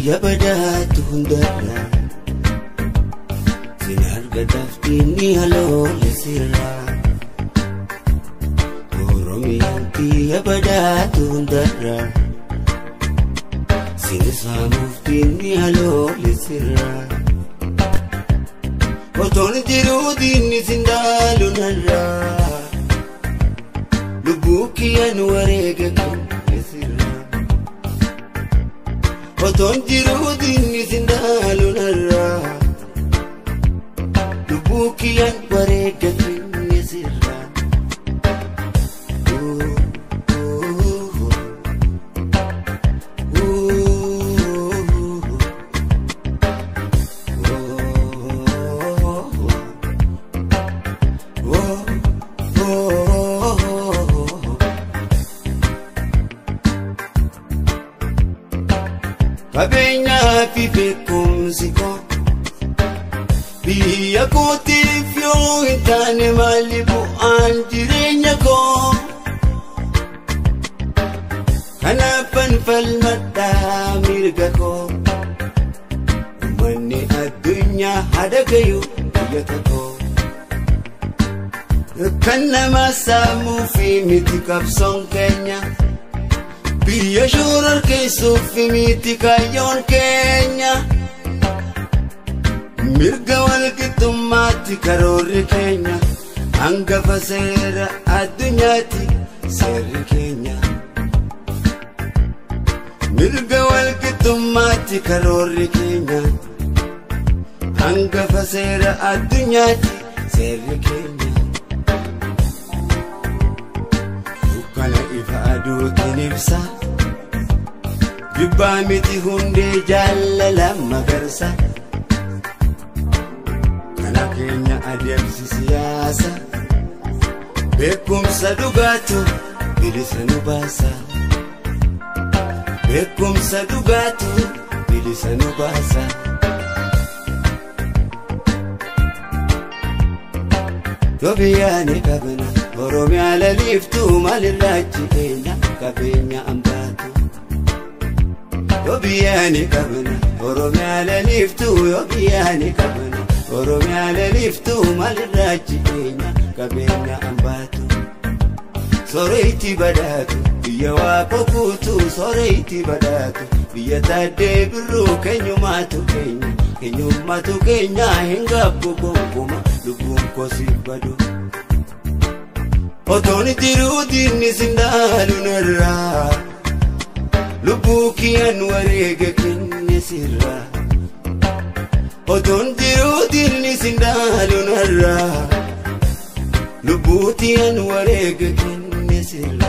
Biyya badaatu hundarra sin argataaftinni haloole sirra. Oromiyaan biyya badaatu hundarra sin saamuuftinni haloole sirra. Otoon jiruu diinni sin dhaalu narra lubbuu kiyyaan wareega kenne sirra. Otoon jiruu diinni sin dhaalu narra lubbuu kiyyaan wareega kenne sirra. Qabeenyaa fi beekumsi koo biyya kootiif yoo hin taane maali bu'aan jireenya koo? Kanaafan falmadhaa mirga koo uummanni addunyaa haadha gayu biyya tokko. Kan nama saamuu fi miti qabsoon keenya. Biyya shoorar keessuuf miti kaayyoon keenya. Mirga walqixxummaatti karoorri keenya. Hangafa seera addunyaatti seerri keenya. Mirga walqixxummaatti karoorri keenya. Hangafa seera addunyaatti seerri keenya. Dukkana ifa aduutiin ibsa. Jibbaa miti hundee jaalala magarsa. Kana keenya adeemsi siyaasa. Beekumsa dhugaatu bilisa nu baasa. Beekumsa dhugaatu bilisa nu baasa. Yoo biyyaa ni qabna Oromiyaa laliiftuu maalirraa jireenya qabeenya ambaatu. Yoo biyyaa ni qabna Oromiyaa laliiftuu yoo biyyaa ni qabna Oromiyaa laliiftuu maalirraa jireenya qabeenya ambaatu. Soreetti badhaatu biyya waaqa guutuu soreetti badhaatu biyya taaddee birruu keenyumaatu keenya keenyumaatu keenya hin gaabbu gonkumaa lubbuun koo siif badu. Otoon jiruu diinni sin dhaalu narra lubbuu kiyyaan wareega kenne sirra. Otoon jiruu diinni sin dhaalu narra lubbuu kiyyaan wareega kenne sirra.